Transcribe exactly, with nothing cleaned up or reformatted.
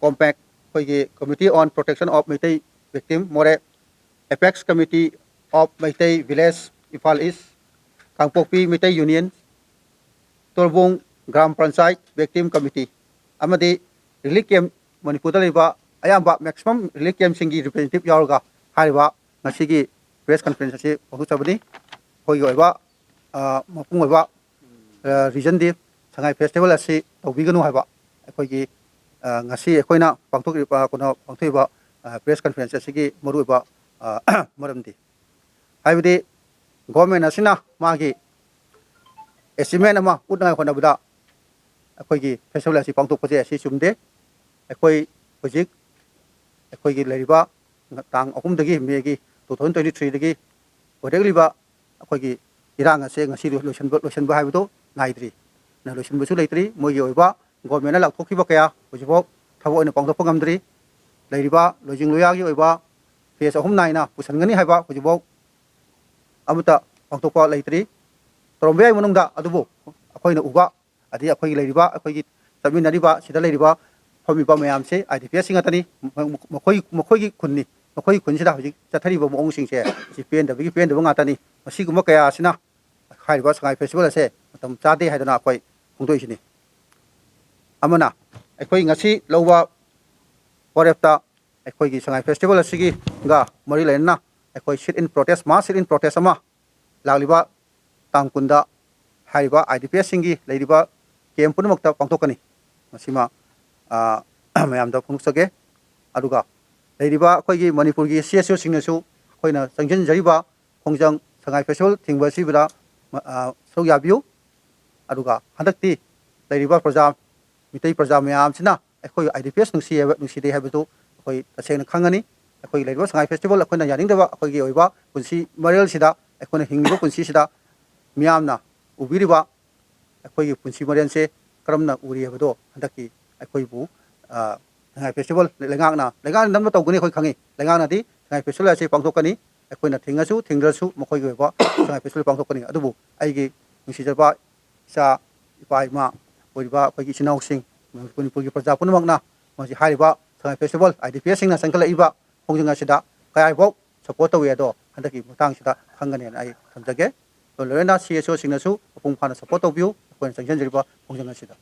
Compact, ꯑꯩꯈꯣꯏꯒꯤ Committee on Protection of Meitei Victim, ꯃꯣꯔꯦ, Apex Committee of Meitei Village, Imphal East, Kangpokpi Meitei union, Torbung gram panchayat victim committee ꯑꯃꯗꯤ relief camp, ꯃꯅꯤꯄꯨꯔꯗ ꯂꯩꯕ ꯑꯌꯥꯝꯕ ꯃꯦꯛꯁꯤꯃꯝ ꯔꯤꯂꯤꯐ ꯀꯦꯝꯞꯁꯤꯡꯒꯤ ꯔꯤꯄ꯭ꯔꯖꯦꯟꯇꯦꯇꯤꯚ ꯌꯥꯎꯔꯒ ꯍꯥꯏꯔꯤꯕ ꯉꯁꯤꯒꯤ ꯄ꯭ꯔꯦꯁ ꯀꯟꯐꯔꯦꯟꯁ ꯑꯁꯤ ꯄꯥꯡꯊꯣꯛꯆꯕꯅꯤ꯫ ꯑꯩꯈꯣꯏꯒꯤ ꯑꯣꯏꯕ, ꯑ, ꯃꯄꯨꯡ ꯑꯣꯏꯕ, ꯑ, ꯔꯤꯖꯟꯗꯤ ꯁꯉꯥꯏ ꯐꯦꯁꯇꯤꯚꯦꯜ ꯑꯁꯤ ꯇꯧꯕꯤꯒꯅꯨ ꯍꯥꯏꯕ ꯑꯩꯈꯣꯏꯒꯤ, ꯑ, ꯉꯁꯤ ꯑꯩꯈꯣꯏꯅ ꯄꯥꯡꯊꯣꯛꯂꯤꯕ, ꯀꯩꯅꯣ, ꯄꯥꯡꯊꯣꯛꯏꯕ, ꯑ, ꯄ꯭ꯔꯦꯁ ꯀꯟꯐꯔꯦꯟꯁ ꯑꯁꯤꯒꯤ ꯃꯔꯨꯑꯣꯏꯕ, ꯑ, ꯃꯔꯝꯗꯤ, ꯍꯥꯏꯕꯗꯤ ꯒꯣꯔꯃꯦꯟ ꯑꯁꯤꯅ ꯃꯥꯒꯤ ꯑꯦꯆꯤꯞꯃꯦꯟ ꯑꯃ ꯎꯠꯅꯉꯥꯏ ꯍꯣꯠꯅꯕꯗ ꯑꯩꯈꯣꯏꯒꯤ ꯐꯦꯁꯇꯤꯚꯦꯜ ꯑꯁꯤ ꯄꯥꯡꯊꯣꯛꯄꯁꯦ ꯑꯁꯤ ꯆꯨꯝꯗꯦ꯫ ꯑꯩꯈꯣꯏ ꯍꯧꯖꯤꯛ ꯑꯩꯈꯣꯏꯒꯤ ꯂꯩꯔꯤꯕ ꯇꯥꯡ ꯑꯍꯨꯝꯗꯒꯤ ꯃꯦꯒꯤ two thousand twenty threeꯗꯒꯤ ꯑꯣꯏꯔꯛꯂꯤꯕ ꯑꯩꯈꯣꯏꯒꯤ ꯏꯔꯥꯡ ꯑꯁꯦ ꯉꯁꯤꯗꯤ ꯂꯣꯏꯁꯤꯟꯕ, ꯂꯣꯏꯁꯤꯟꯕ ꯍꯥꯏꯕꯗꯨ ꯅꯥꯏꯗ꯭ꯔꯤ꯫ ꯅ ꯂꯣꯏꯁꯤꯟꯕꯁꯨ ꯂꯩꯇ꯭ꯔꯤ꯫ ꯃꯣꯏꯒꯤ ꯑꯣꯏꯕ ꯒꯣꯔꯃꯦꯟꯅ ꯂꯥꯎꯊꯣꯛꯈꯤꯕ ꯀꯌꯥ ꯍꯧꯖꯤꯛꯐꯥꯎ ꯊꯕꯛ ꯑꯣꯏꯅ ꯄꯥꯡꯊꯣꯛꯄ ꯉꯝꯗ꯭ꯔꯤ꯫ ꯂꯩꯔꯤꯕ ꯂꯣꯏꯖꯤꯡ ꯂꯣꯌꯥꯒꯤ ꯑꯣꯏꯕ ꯐꯦꯁ ꯑꯍꯨꯝ ꯅꯥꯏꯅ ꯄꯨꯁꯤꯟꯒꯅꯤ ꯍꯥꯏꯕ ꯍꯧꯖꯤꯛꯐꯥꯎ ꯑꯃꯠꯇ ꯄꯥꯡꯊꯣꯛꯄ ꯂꯩꯇ꯭ꯔꯤ꯫ ꯇꯧꯔꯝꯕ ꯌꯥꯏ ꯃꯅꯨꯡꯗ, ꯑꯗꯨꯕꯨ ꯑꯩꯈꯣꯏꯅ ꯎꯕ, ꯑꯗꯩ ꯑꯩꯈꯣꯏꯒꯤ ꯂꯩꯔꯤꯕ, ꯑꯩꯈꯣꯏꯒꯤ ꯆꯠꯃꯤꯟꯅꯔꯤꯕ, ꯁꯤꯗ ꯂꯩꯔꯤꯕ ꯐꯝꯃꯤꯕ ꯃꯌꯥꯝꯁꯦ ꯑꯥꯏ ꯗꯤ ꯄꯤ ꯑꯦꯁꯁꯤꯡ ꯉꯥꯛꯇꯅꯤ꯫ ꯃꯈꯣꯏ, ꯃꯈꯣꯏꯒꯤ ꯈꯨꯟꯅꯤ꯫ ꯃꯈꯣꯏꯒꯤ ꯈꯨꯟꯁꯤꯗ ꯍꯧꯖꯤꯛ ꯆꯠꯊꯔꯤꯕ ꯃꯑꯣꯡꯁꯤꯡꯁꯦ ꯁꯤ ꯄꯦꯟꯗꯕꯒꯤ ꯄꯦꯟꯗꯕ ꯉꯥꯛꯇꯅꯤ꯫ ꯃꯁꯤꯒꯨꯝꯕ ꯀꯌꯥ ꯑꯁꯤꯅ ꯍꯥꯏꯔꯤꯕ ꯁꯉꯥꯏ ꯐꯦꯁꯇꯤꯚꯦꯜ ꯑꯁꯦ ꯃꯇꯝ ꯆꯥꯗꯦ ꯍꯥꯏꯗꯅ ꯑꯩꯈꯣꯏ ꯐꯣꯡꯗꯣꯛꯏꯁꯤꯅꯤ꯫ ꯑꯃꯅ, ꯑꯩꯈꯣꯏ ꯉꯁꯤ ꯂꯧꯕ ꯋꯥꯔꯦꯞꯇ ꯑꯩꯈꯣꯏꯒꯤ ꯁꯉꯥꯏ ꯐꯦꯁꯇꯤꯚꯦꯜ ꯑꯁꯤꯒꯤꯒ ꯃꯔꯤ ꯂꯩꯅꯅ ꯑꯩꯈꯣꯏ sit in protest, mass sit in protest ꯑꯃ ꯂꯥꯛꯂꯤꯕ ꯇꯥꯡ ꯀꯨꯟꯗ ꯍꯥꯏꯔꯤꯕ ꯑꯥꯏ ꯗꯤ ꯄꯤ ꯑꯦꯁꯁꯤꯡꯒꯤ ꯂꯩꯔꯤꯕ ꯀꯦꯝ ꯄꯨꯝꯅꯃꯛꯇ ꯄꯥꯡꯊꯣꯛꯀꯅꯤ꯫ ꯃꯁꯤꯃ, ꯑ, ꯃꯌꯥꯝꯗ ꯐꯣꯡꯗꯣꯛꯆꯒꯦ꯫ ꯑꯗꯨꯒ ꯂꯩꯔꯤꯕ ꯑꯩꯈꯣꯏꯒꯤ ꯃꯅꯤꯄꯨꯔꯒꯤ ꯁꯤ ꯑꯦꯁ ꯑꯣꯁꯤꯡꯅꯁꯨ ꯑꯩꯈꯣꯏꯅ ꯆꯪꯁꯤꯟꯖꯔꯤꯕ ꯈꯣꯡꯖꯪ ꯁꯉꯥꯏ ꯐꯦꯁꯇꯤꯚꯦꯜ ꯊꯤꯡꯕ ꯑꯁꯤꯕꯨꯗ, ꯑ, ꯁꯔꯨꯛ ꯌꯥꯕꯤꯌꯨ꯫ ꯑꯗꯨꯒ ꯍꯟꯗꯛꯇꯤ ꯂꯩꯔꯤꯕ ꯄ꯭ꯔꯖꯥ, ꯃꯤꯇꯩ ꯄ꯭ꯔꯖꯥ ꯃꯌꯥꯝꯁꯤꯅ ꯑꯩꯈꯣꯏ ꯑꯥꯏ ꯗꯤ ꯄꯤ ꯑꯦꯁ ꯅꯨꯡꯁꯤ ꯍꯥꯏꯕ, ꯅꯨꯡꯁꯤꯗꯦ ꯍꯥꯏꯕꯗꯨ ꯑꯩꯈꯣꯏ ꯇꯁꯦꯡꯅ ꯈꯪꯒꯅꯤ꯫ ꯑꯩꯈꯣꯏꯒꯤ ꯂꯩꯔꯤꯕ ꯁꯉꯥꯏ ꯐꯦꯁꯇꯤꯚꯦꯜ ꯑꯩꯈꯣꯏꯅ ꯌꯥꯅꯤꯡꯗꯕ ꯑꯩꯈꯣꯏꯒꯤ ꯑꯣꯏꯕ ꯄꯨꯟꯁꯤ ꯃꯔꯦꯜꯁꯤꯗ, ꯑꯩꯈꯣꯏꯅ ꯍꯤꯡꯂꯤꯕ ꯄꯨꯟꯁꯤꯁꯤꯗ ꯃꯤꯌꯥꯝꯅ ꯎꯕꯤꯔꯤꯕ ꯑꯩꯈꯣꯏꯒꯤ ꯄꯨꯟꯁꯤ ꯃꯔꯦꯜꯁꯦ ꯀꯔꯝꯅ ꯎꯔꯤ ꯍꯥꯏꯕꯗꯣ ꯍꯟꯗꯛꯀꯤ ꯑꯩꯈꯣꯏꯕꯨ, ꯑ, ꯁꯉꯥꯏ ꯐꯦꯁꯇꯤꯚꯦꯜ ꯂꯩꯉꯥꯛꯅ, ꯂꯩꯉꯥꯛꯅ ꯅꯝꯅ ꯇꯧꯒꯅꯤ ꯑꯩꯈꯣꯏ ꯈꯪꯉꯤ꯫ ꯂꯩꯉꯥꯛꯅꯗꯤ ꯁꯉꯥꯏ ꯐꯦꯁꯇꯤꯚꯦꯜ ꯑꯁꯤ ꯄꯥꯡꯊꯣꯛꯀꯅꯤ, ꯑꯩꯈꯣꯏꯅ ꯊꯤꯡꯉꯁꯨ ꯊꯤꯡꯗ꯭ꯔꯁꯨ ꯃꯈꯣꯏꯒꯤ ꯑꯣꯏꯕ ꯁꯉꯥꯏ ꯐꯦꯁꯇꯤꯚꯦꯜ ꯄꯥꯡꯊꯣꯛꯀꯅꯤ꯫ ꯑꯗꯨꯕꯨ ꯑꯩꯒꯤ ꯅꯨꯡꯁꯤꯖꯕ ꯏꯆꯥ, ꯏꯄꯥ ꯏꯃꯥ ꯑꯣꯏꯔꯤꯕ ꯑꯩꯈꯣꯏꯒꯤ ꯏꯆꯤꯟ ꯏꯅꯥꯎꯁꯤꯡ, ꯃꯅꯤꯄꯨꯔꯒꯤ ꯄ꯭ꯔꯖꯥ ꯄꯨꯝꯅꯃꯛꯅ ꯃꯁꯤ ꯍꯥꯏꯔꯤꯕ ꯁꯉꯥꯏ ꯐꯦꯁꯇꯤꯚꯦꯜ, ꯑꯥꯏ ꯗꯤ ꯄꯤ ꯑꯦꯁꯁꯤꯡꯅ ꯆꯪꯈꯠꯂꯛꯏꯕ ꯈꯣꯡꯖꯪ ꯑꯁꯤꯗ ꯀꯌꯥꯐꯥꯎ ꯁꯞꯄꯣꯔꯠ ꯇꯧꯏ ꯑꯗꯣ ꯍꯟꯗꯛꯀꯤ ꯃꯇꯥꯡꯁꯤꯗ ꯈꯪꯒꯅꯦꯅ ꯑꯩ ꯊꯝꯖꯒꯦ꯫ ꯑꯗꯣ ꯂꯣꯏꯅꯅ ꯁꯤ ꯑꯦꯁ ꯑꯣꯁꯤꯡꯅꯁꯨ ꯃꯄꯨꯡ ꯐꯥꯅ ꯁꯞꯄꯣꯔꯠ ꯇꯧꯕꯤꯌꯨ ꯑꯩꯈꯣꯏꯅ ꯆꯪꯁꯤꯟꯖꯔꯤꯕ ꯈꯣꯡꯖꯪ ꯑꯁꯤꯗ꯫